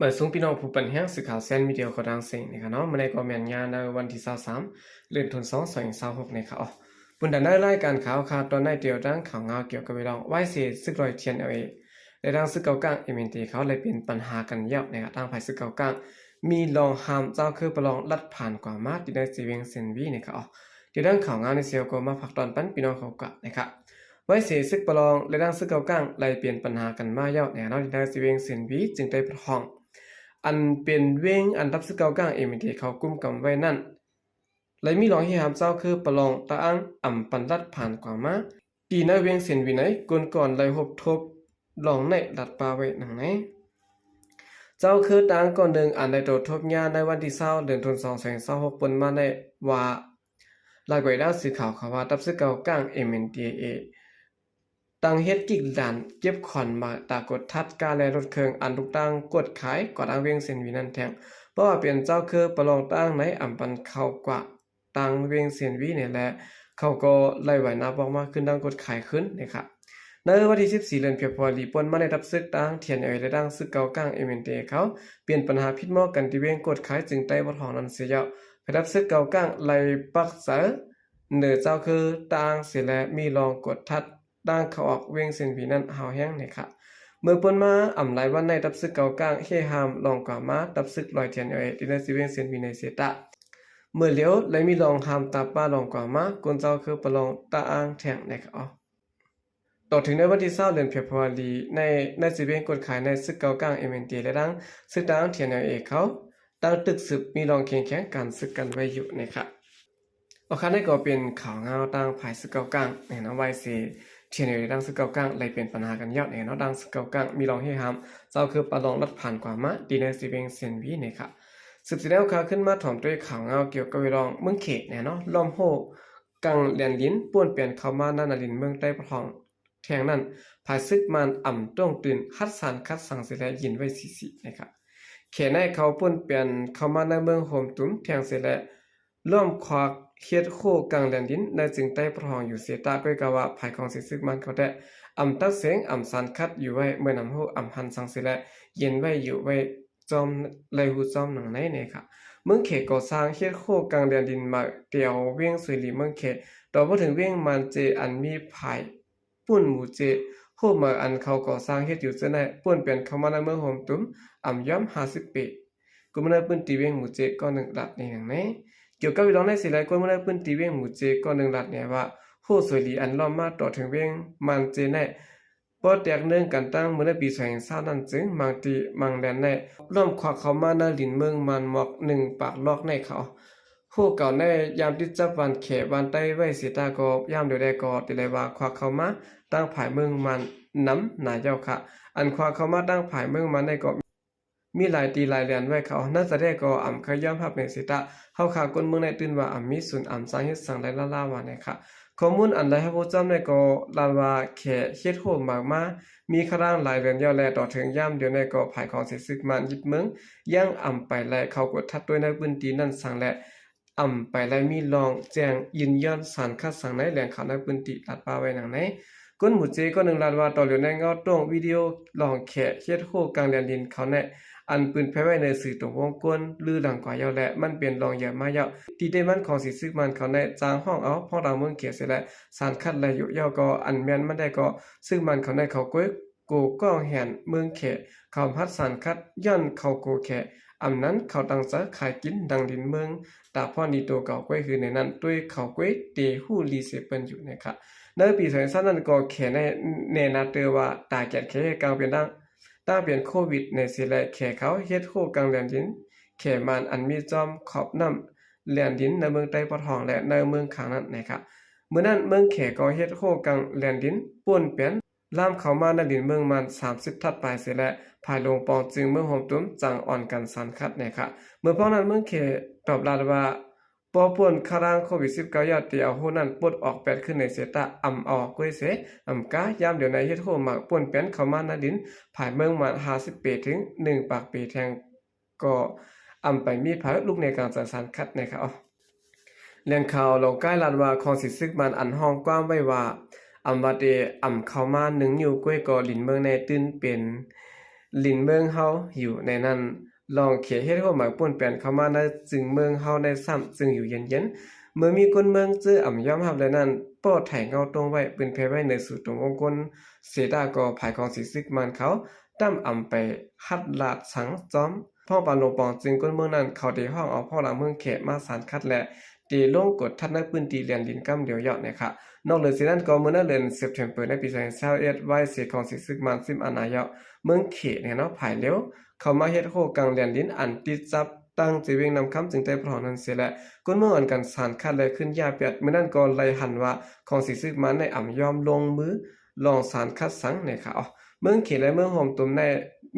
ບາຍສວງພີ່ນ້ອງຜູ້ປັນແຮງສື່ຂ່າວແຊນມີເດຍຂອງທາງເຊງນີ້ຄະເນາະ. ມື້ນີ້ກໍແມ່ນຍາມໃນວັນທີຊາວສາມ ເດືອນທຸນສອງ ສອງພັນຊາວຫົກນີ້ຄະ. ອອກ ປຸນດັນໃນລາຍການຂ່າວຄາວຕອນໃນ ກ່ຽວກັບຂ່າວງາວກ່ຽວກັບເລື່ອງວາຍເສ ສຶກລອຍ ທີເອັນແອລເອ ແລະ ທາງຊາວກາງ ເອັມເອັນທີ ເຂົາໄດ້ເປັນບັນຫາກັນແລ້ວນະຄະ. ທາງຝ່າຍຊາວກາງມີລອງຫ້າມເຈົ້າຄືປະລອງລັດຜ່ານກວ່າມາ ທີ່ໃນເຊເວັງເຊນວີນະຄະ. ອອກ ດຽວດັ່ງຂ່າວງາວໃນເຊວກໍມາຝາກຕອນປັນພີ່ນ້ອງເຂົາກະນະຄະ. ວາຍເສ ຊຶກປະລອງ ແລະ ດັ່ງຊຶກເກົ້າກ້າງ ໄລ່ປ່ຽນບັນຫາກັນມາຍາວແນວເນາະ ທີ່ໃນເຊເວັງເຊນວີ ຈຶ່ງໄດ້ປະທ້ອງ ອັນເປັນເວັງອັນດັບຊຶກເກົ້າກ້າງ ເອັມເອັນທີ ເຂົາກຸມກຳໄວ້ນັ້ນ ໄລ່ມີລອງເຮຫາມເຈົ້າຄືປະລອງຕາອ່າງ ອຳປັນລັດຜ່ານກວ່າມາ ທີ່ໃນເວັງເຊນວີໃນ ກົນກ່ອນໄລ່ຮົບທົບລອງໃນລັດປ່າໄວ້ດັ່ງໃນ. ເຈົ້າຄືຕາອ່າງກ່ອນໜຶ່ງ ອັນໄດ້ໂຕທົບຍາໃນວັນທີຊາວ ເດືອນທຸນສອງ ສອງພັນຊາວຫົກ ປົນມາໃນວ່າ ລາຍກວາດດ້ານສື່ຂ່າວເຂົາວ່າ ດັບຊຶກເກົ້າກ້າງ ເອັມເອັນທີເອ ຕັ້ງເຮັດກິກດານເກັບຂອນມາຕາກົດທັດກາແລລົດເຄື່ອງ ອັນລູກຕັ້ງກົດຂາຍກວ່າທາງເວັງເຊນວີນັ້ນແທງ ເພາະວ່າເປັນເຈົ້າຄືປະລອງຕາອ່າງໃນອຳປັນເຂົ້າກວ່າ ຕາງເວັງເຊນວີນີ້ແຫຼະ ເຂົາກໍໄລ່ໄຫວນາບອກມາຂຶ້ນດັ່ງກົດຂາຍຂຶ້ນນະຄະ. ໃນວັນທີສິບສີ່ ເດືອນເຟບຣວາຣີ ປົນມາໃນດັບຊຶກຕາອ່າງ ທີເອັນແອລເອ ແລະ ດັ່ງຊຶກເກົ້າກ້າງ ເອັມເອັນທີເອ ເຂົາປ່ຽນບັນຫາຜິດໝໍກັນທີ່ເວັງກົດຂາຍ ຈຶ່ງໄຕ້ບໍ່ທ້ອງນັ້ນເສຍແລ້ວ ໃຫ້ດັບຊຶກເກົ້າກ້າງໄລ່ປັກເສີເໜີເຈົ້າຄືຕາອ່າງເສຍແລະ ມີລອງກົດທັດ ຕ່າງເຂົ້າອອກເວັງເຊນວີນັ້ນຮາວແຮງນະຄະ. ເມື່ອປົນມາອຳຫຼາຍວັນໃນ ດັບຊຶກເກົ້າກ້າງເຮຫາມລອງກວ່າມາ ດັບຊຶກລອຍ ທີເອັນແອລເອ ທີ່ໃນເຊເວັງເຊນວີໃນເຊຕະ ເມື່ອຫຼຽວໄລ່ມີລອງຫ້າມຕາປ່າລອງກວ່າມາ ກົນເຈົ້າຄືປະລອງຕາອ່າງແທງນະຄະ. ອອກ ຕໍ່ເຖິງໃນວັນທີຊາວ ເດືອນເຟບຣວາຣີ ໃນ ໃນເຊເວັງກົດຂາຍໃນຊຶກເກົ້າກ້າງ ເອັມເອັນທີເອ ແລະ ດັ່ງຊຶກຕາອ່າງ ທີເອັນແອລເອ ເຂົາ ຕັ້ງຕຶກສືບມີລອງແຂ່ງຂັນກັນຊຶກກັນໄວ້ຢູ່ນະຄະ. ໂອເຄ ນີ້ກໍເປັນຂ່າວງາວທາງຝ່າຍຊຶກເກົ້າກ້າງແນວນາວາຍເສ ທີເອັນແອລເອ ດັ່ງຊຶກເກົ້າກ້າງໄລ່ເປັນບັນຫາກັນຍອດແນວເນາະ ດັ່ງຊຶກເກົ້າກ້າງມີລອງເຮຫາມເຈົ້າຄືປະລອງລັດຜ່ານກວ່າມາ ທີ່ໃນເຊເວັງເຊນວີນະຄະ. ສືບສຽນແນວຂ່າວຂຶ້ນມາຖອມດ້ວຍຂ່າວງາວກ່ຽວກັບເລື່ອງເມືອງເຂດແນວເນາະ ລ້ອມໂຮ່ກັງແລນດິນ ປ່ວນປ່ຽນເຂົ້າມາໃນນາດິນເມືອງໃຕ້ປະທ້ອງ ແທງນັ້ນ ຝ່າຍຊຶກມານອຳຕົງຕື່ນ ຮັດສານຄັດສັງເສຍແລະ ຢືນໄວ້ສີໆນະຄະ. ແຂນໃນເຂົາປ່ວນປ່ຽນເຂົ້າມາໃນເມືອງໂຮມຕຸມແທງເສຍແລະ ລ້ອມຄວັກເຮັດໂຄກາງແລນດິນ ໃນເຊີງໃຕ້ປະທ້ອງຢູ່ເຊຕະ ກໍກະວ່າຝ່າຍຂອງສີຊຶກມານເຂົາແທ້ ອຳຕັດເສງ ອຳສານຄັດຢູ່ໄວ້ ເມື່ອນຳໂຮອຳຫັນສັງເສຍແລະ ຢືນໄວ້ຢູ່ໄວ້ ຈອມ ໄລ່ຮູ້ຈອມໜັງໃນນະຄະ. ເມືອງແຂກໍ່ສ້າງເຮັດໂຄກາງແລນດິນມາແກວເວັງສວຍຫຼີເມືອງແຂ ຕໍ່ບໍ່ເຖິງເວັງມານເຈ ອັນມີຝາຍ ປຸ້ນໝູເຈ ໂຮມເໝີອັນເຂົາກໍ່ສ້າງເຮັດຢູ່ເທື່ອໃນ ປ່ວນປ່ຽນເຂົ້າມາໃນເມືອງໂຮມຕຸມ ອຳຍອມຫ້າສິບເປ ກົມໃນພື້ນທີ່ເວັງໝູເຈ ກໍໜຶ່ງລັດໃນໜັງໃນ. ກ່ຽວກັບເລື່ອງໃນເສຍແລະ ກົມໃນພື້ນທີ່ເວັງໝູເຈ ກໍໜຶ່ງລັດແນວ່າ ໂຮສວຍຫຼີອັນລ້ອມມາຕໍ່ເຖິງເວັງມານເຈໃນ ບໍ່ແຕກເນື່ອງກັນຕັ້ງເມື່ອໃນປີສອງພັນຊາວນັ້ນ ຈຶ່ງບາງທີ່ບາງແດນໃນ ລ້ອມຄວັກເຂົ້າມາໃນດິນເມືອງມານໝອກໜຶ່ງປາກລອກໃນເຂົາ ໂຮເກົ່າໃນຍາມຕິດຈັບບ້ານແຂບ້ານໃຕ້ໄວ້ເສຕະ ກໍຍາມດຽວໃດກໍຕິໄລວ່າຄວັກເຂົ້າມາຕັ້ງຝ່າຍເມືອງມານນຳໜ້າເຈົ້າຄະ. ອັນຄວັກເຂົ້າມາຕັ້ງຝ່າຍເມືອງມານໃນກໍມີຫຼາຍຕີຫຼາຍແດນໄວ້ເຂົາ ນັ້ນສະແດງກໍອຳເຄີຍຍອມຮັບໃນເສຕະ ເຮົາຄະຄົນເມືອງໃນຕື່ນວ່າອຳມີສູນອຳສ້າງເຮັດສັງໄດ້ລາວໆວ່າໃນຄະ. ຂໍ້ມູນອັນໄດ້ຮັບຮູ້ຈອມໃນກໍລາວວ່າແຂເຮັດໂຮມເໝີມາ ມີຄະລາງຫຼາຍເດືອນແລ້ວ ແລະ ຕໍ່ເຖິງຍາມດຽວໃນກໍຝ່າຍຂອງສີຊຶກມານຍຶດເມືອງ ຍັງອຳໄປໄລ່ເຂົ້າກວດທັດດ້ວຍໃນພື້ນທີ່ນັ້ນສັງແລະ ອຳໄປໄລ່ມີລອງແຈ້ງຢືນຢັນສານຄັດສັງໃນແຫຼ່ງຂ່າວໃນພື້ນທີ່ລາດປ່າໄວ້ໜັງໃນ. ຄົນໝູເຈ ຄົນໜຶ່ງລາດວ່າ ຕໍ່ຫຼຽວໃນເງົາຕົງວິດີໂອລອງແຂເຮັດໂຮກາງແດນດິນເຂົາແນ ອັນປືນແຜ່ໄວ້ໃນສື່ຕົງວົງກົ້ນລືຫຼັງກວ່າຍາວ ແລະ ມັນເປັນລອງເຫຍື່ອມາຍາວ ທີ່ໄດ້ມັນຂອງສີຊຶກມານເຂົາໃນຈາງຫ້ອງເອົາພອງດາວເມືອງແຂເສຍແລະ ສານຄັດໄລ່ຢູ່ ແລ້ວກໍອັນແມ່ນມັນໄດ້ກໍ ຊຶກມານເຂົາໃນເຂົາກ້ວຍ ໂກກ້ອງແຫນເມືອງແຂ ເຂົາຫັດສານຄັດ ຍ້ອນເຂົາໂກແຂ ອຳນັ້ນເຂົາຕັ້ງໃຈຂາຍກິນດັງດິນເມືອງ ຕາພອນດີໂຕເຂົາກ້ວຍຄືໃນນັ້ນ ໂດຍເຂົາກ້ວຍເຕຮູ້ລີເສເປີ້ນຢູ່ໃນຄະ. ໃນປີສອງພັນຊາວນັ້ນກໍແຂໃນແນນາເຕີວ່າ ຕາແກນແຂເຮັດກາງເປັນດັ່ງ ຕັ້ງເປັນໂຄວິດໃນເສແລະ ແຂເຂົາເຮັດໂຄກາງແລນດິນ ແຂມານອັນມີຈອມຂອບນ້ຳແລນດິນໃນເມືອງໃຕ້ປະທ້ອງ ແລະ ໃນເມືອງຂ້າງນັ້ນໃນຄະ. ມື້ນັ້ນເມືອງແຂກໍເຮັດໂຄກາງແລນດິນ ປ່ວນແປນ ລາມເຂົ້າມາໃນດິນເມືອງມານສາມສິບທັດປາຍເສແລະ ພາຍຫຼົງປອງຈຶ່ງເມືອງໂຮມຕຸມຈັ່ງອ່ອນກັນສານຄັດແນ່ຄະ. ເມື່ອພ້ອມນັ້ນເມືອງແຂຕອບລາດວ່າ ປໍປ່ວນຄາລາງໂຄວິດສິບເກົ້າ ຍາດທີ່ເອົາໂຮນັ້ນປົດອອກແປດຂຶ້ນໃນເສຕະ ອຳເອົາອອກກ້ວຍເສ ອຳກາຍາມດຽວໃນເຮັດໂຮໝາກປ່ວນແປນເຂົ້າມາໃນດິນ ພາຍເມືອງມານຫ້າສິບເປເຖິງໜຶ່ງປາກເປແທງ ກໍອຳໄປມີເຜີລຸກໃນກາງຈັນສານຄັດໃນຄະ. ແຫຼ່ງຂ່າວລາວກາຍລາດວ່າ ຂອງສີຊຶກມານອັນຮ້ອງຄວາມໄວ້ວ່າ ອຳວ່າເຕ ອຳເຂົ້າມາໜຶ່ງນິ້ວກ້ວຍກໍດິນເມືອງແນ່ຕື່ນເປັນ ລິນເມືອງເຮົາຢູ່ໃນນັ້ນ. ລອງເຂດເຮັດຮົ້ວໝາຍປຸ້ນແປນເຂົ້າມາໃນຈຶ່ງເມືອງເຮົາໃນຊ້ຳຈຶ່ງຢູ່ເຢັນໆ. ເມື່ອມີຄົນເມືອງເຈີອຳຍອມຮັບແລ້ວນັ້ນ ປ້ອໄຖເງົາຕົງໄວ້ ປືນແຜ່ໄວ້ເໜືອສູງຕົງວົງກົ້ນເສດາ ກໍພາຍຂອງສີຊຶກມານເຂົາ ຕຳອຳໄປຮັດລາດສັງຈອມ ພ້ອງປານຫຼົງປອງ ຈຶ່ງຄົນເມືອງນັ້ນ ເຂົາໄດ້ຮ້ອງເອົາພວກຫຼັງເມືອງເຂດມາສານຂັດ ແລະ ໄດ້ລົງກົດທັດໃນພື້ນທີ່ແລນດິນກຳດຽວເຍາະນີ້ຄະ. ນອກເໜືອຈາກນັ້ນກໍເມື່ອໃນເດືອນເຊັບເທັມເປີໃນປີສອງພັນຊາວເອັດ ໄວເສຂອງສີຊຶກມານຊິມອານາເຍາະເມືອງເຂດນີ້ເນາະ ພາຍເລວ ເຂົ້າມາເຮັດໂຄກາງແລນດິນອັນຕິດກັບຕັ້ງເຈວຽງນ້ຳຄຳ ຈຶ່ງໄດ້ພະລອງນັ້ນເສຍແລ້ວ ຄົນເມືອງອັນກັນສານຂັດ ແລະ ຂຶ້ນຢາປຽດ ເມື່ອນັ້ນກໍໄດ້ຫັນວ່າຂອງສີຊຶກມານໄດ້ອຳຍອມລົງມືລອງສານຂັດສັງນີ້ຄະ. ເມືອງເຂດ ແລະ ເມືອງໂຮມຕຸມໃນ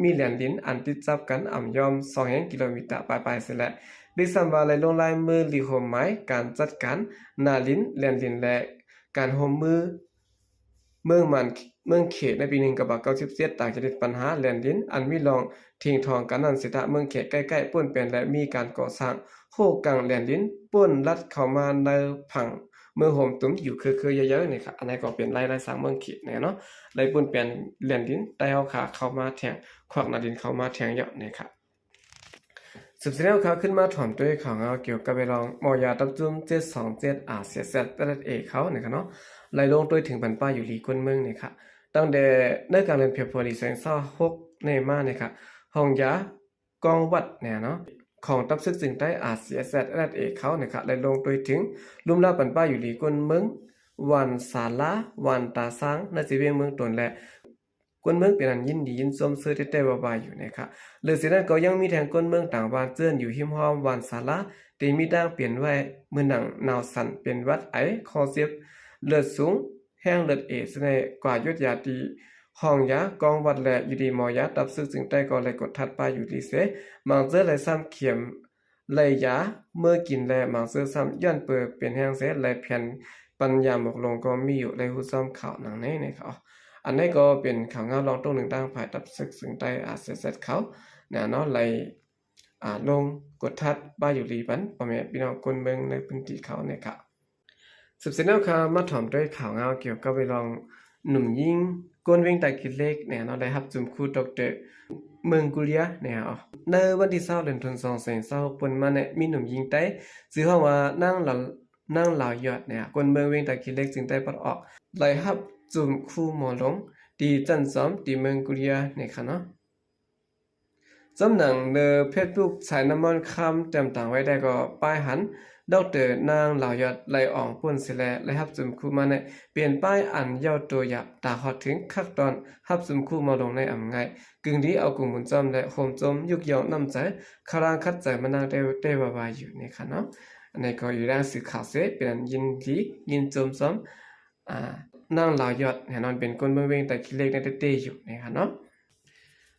ມີແລນດິນອັນຕິດກັບກັນອຳຍອມສອງແຫ່ງກິໂລມີຕາປາຍໆເສຍແລ້ວ ດ້ວຍຊ້ຳວ່າໄດ້ລົງລາຍມືລິກໂຮມໝາຍການຈັດການນາລິນ ແລນດິນ ແລະ ການຮ່ວມມື ເມືອງມານ ເມືອງເຂດໃນປີໜຶ່ງເກົ້າຮ້ອຍເກົ້າສິບເຈັດ ຕ່າງຈະຕິດບັນຫາແລນດິນອັນມີລອງທິງທອງກັນນັ້ນເສຍທະ ເມືອງເຂດໃກ້ໆປຸ້ນແປນ ແລະ ມີການກໍ່ສ້າງໂຄກາງແລນດິນ ປຸ້ນລັດເຂົ້າມາໃນຜັງເມືອງໂຮມຕຸມຢູ່ເຄືອໆເຍີໆນີ້ຄະ. ອັນນີ້ກໍເປັນລາຍ ລາຍສ້າງເມືອງເຂດນີ້ເນາະ ໄດ້ປຸ້ນແປນແລນດິນໃຕ້ເຮົາຄາເຂົ້າມາແທງ ຄວັກນາດິນເຂົ້າມາແທງເຍາະນີ້ຄະ. ສືບສຽນແນວຂ່າວ ຂຶ້ນມາຖອມໂຕຍຂ່າວງາວກ່ຽວກັບເລື່ອງໝໍຢາຕັບຈຸ່ມເຈັດສອງເຈັດ ອາ ເສຍແຊດ ເອສ ເອສ ເອ ເຂົານີ້ຄະເນາະ ໄດ້ລົງໂຕຍເຖິງບັນປາຢູ່ລີຄົນເມືອງນີ້ຄະ. ຕັ້ງແຕ່ໃນກາງເດືອນເຟບຣວາຣີ ສອງພັນຊາວຫົກນີ້ມານີ້ຄະ ຫ້ອງຢາກອງວັດນີ້ເນາະ ຂອງຕັບຊຶກເຊິ່ງໃຕ້ ອາ ເສຍແຊດ ເອສ ເອສ ເອ ເຂົານີ້ຄະ ໄດ້ລົງໂຕຍເຖິງລຸ່ມລາວບັນປາຢູ່ລີຄົນເມືອງ ວັນສາລາ ວັນຕາຊ້າງ ໃນເຈວຽງເມືອງຕົນ ແລະ ຄົນເມືອງເປັນອັນຍິນດີຍິນຊົມເຊີຍແຕ່ໆວ່າໆຢູ່ນີ້ຄະ. ເລີຍຈາກນັ້ນກໍຍັງມີແທ່ງຄົນເມືອງຕ່າງບ້ານເຈີນຢູ່ຮິມຮອມວັນສາລາ ທີ່ມີດາງປ່ຽນໄວ້ ເມື່ອນັ່ງໜາວສັ່ນ ເປັນຫວັດ ໄອ ຄໍເຈັບ ເລືອດສູງ ແຮງເລືອດເອສ ແລະ ກວ່າຢຸດຢາທີ່ຫ້ອງຢາກອງວັດ ແລະ ຢູ່ດີໝໍຢາຕັບຊຶກເຊິ່ງໃຕ້ກໍໄດ້ກົດທັດປາຢູ່ລີເສ ບາງເທື່ອໄດ້ຊ້ຳເຂັມ ໄລ່ຢາເມືອກິນ ແລະ ບາງເທື່ອຊ້ຳຍ້ອນເປີເປັນແຮງເສ ໄລ່ແຜ່ນປັນຢາໝອກລົງກໍມີຢູ່ ໄດ້ຮູ້ຊອມຂ່າວໜັງໃນນີ້ເນາະ. ອັນນີ້ກໍເປັນຂ່າວງາວລອງຕົງໜຶ່ງທາງຝ່າຍຕັບຊຶກເຊິ່ງໃຕ້ ອາ ເສຍແຊດ ເຂົານະເນາະ ໄລ່ ອາ ລົງກົດທັດປາຢູ່ລີປັນພໍ່ແມ່ພີ່ນ້ອງຄົນເມືອງໃນພື້ນທີ່ເຂົານີ້ຄະ. ສືບສຽນແນວຂ່າວ ມາຖອມໂຕຍຂ່າວງາວກ່ຽວກັບເລື່ອງໜຸ່ມຍິງຄົນວຽງຕາຂີ້ເຫຼັກນີ້ເນາະ ໄດ້ຮັບຈຸ່ມຂູ່ດອກເຕີເມືອງກຸເລຍນີ້ເນາະ. ໃນວັນທີຊາວ ເດືອນຕຸນ ສອງພັນຊາວຫົກ ເປັນມານີ້ ມີໜຸ່ມຍິງໄຕ້ ຊື່ຮ້ອງວ່ານາງລາວ ນາງລາວຍອດນີ້ ຄົນເມືອງວຽງຕາຂີ້ເຫຼັກ ເຊິ່ງໄດ້ປາດອອກ ໄດ້ຮັບຈຸ່ມຄູ່ໝໍຫຼົງ ທີ່ຊັ້ນຊອມ ທີ່ເມືອງກຸເລຍນີ້ຄະເນາະ. ຈຳໜັງເນີເຟສບຸກ ສາຍນ້ຳມັນຄຳ ແຕ້ມຕາງໄວ້ໄດ້ກໍປ້າຍຫັນ ດອກເຕີນາງລາວຍອດ ໄລ່ອອງປຸ້ນເສຍແລ້ວ ໄດ້ຮັບຈຸ່ມຄູ່ມາແນະ ປ່ຽນປ້າຍອັນເຍົາໂຕຢາບຕາຮອດເຖິງຄັກຕອນ ຮັບຈຸ່ມຄູ່ໝໍຫຼົງໃນອຳງ່າຍ ກຶ່ງດີເອົາກຸງບຸນຈ້ອມ ແລະ ໂຮມຈົ່ມຍຸກຍ້ອງນ້ຳໃຈ ຄະລາງຂັດໃຈມານາງແຕ່ ແຕ່ວ່າວ່າຢູ່ນີ້ຄະເນາະ. ອັນນີ້ກໍຢູ່ໃນສື່ຂ່າວເສ ເປັນອັນຍິນດີຍິນຊົມຊອມ ອາ ນາງລາວຍອດ ແນ່ນອນເປັນຄົນເມືອງວຽງຕາຂີ້ເຫຼັກໃນແຕ່ໆຢູ່ນີ້ຄະເນາະ.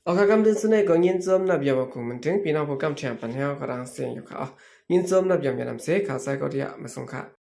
ເອົາ ຄ່າຄຳເຕືອນສຸດນີ້ກໍຍິນຊົມນັບຢາມເອົາກຸງບຸນເຖິງພີ່ນ້ອງຜູ້ກຳແທງປັນແຮວກະດາງສຽງຢູ່ຄະ. ຍິນຊົມນັບຢາມຢານຳເສ ຂ່າວສາຍກໍທີ່ມາສົ່ງຄະ.